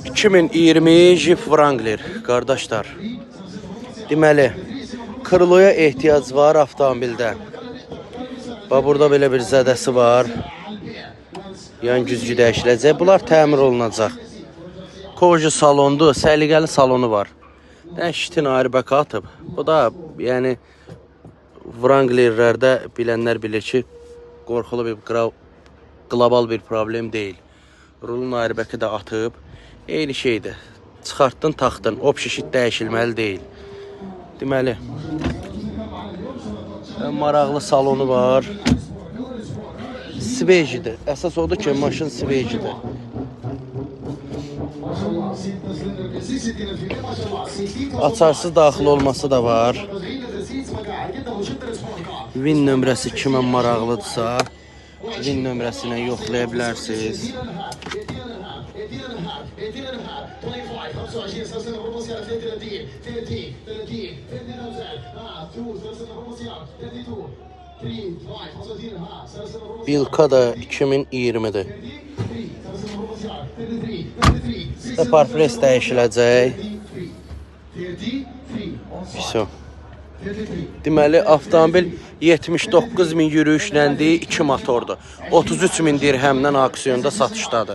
2020 Jeep Wrangler qardaşlar. Deməli, krıloya ehtiyac var avtomobildə. Bax burada belə bir zədəsi var. Yan güzgü dəyişiləcək. Bunlar təmir olunacaq. Koja salondur, səliqəli salonu var. Dəyiştin airbag atıb. Bu da yəni Wranglerlərdə bilənlər bilir ki, qorxulu bir qlobal bir problem deyil. Rulun airbagı da atıb. Eyni şeydir. Çıxartdın, taxtın. O şişit dəyişilməli deyil. Deməli, maraqlı salonu var. Svejidir. Əsas odur ki, maşın svejidir. Açarsız daxil olması da var. VIN nömrəsi kimə maraqlıdırsa, VIN nömrəsi ilə yoxlaya bilərsiniz. Bilka da 2020-dir. Parfres dəyişiləcək. Vso. Deməli, avtomobil 79 min yürüyüşləndiyi 2 motordur. 33 min dirhəmdən auksionda satışdadır.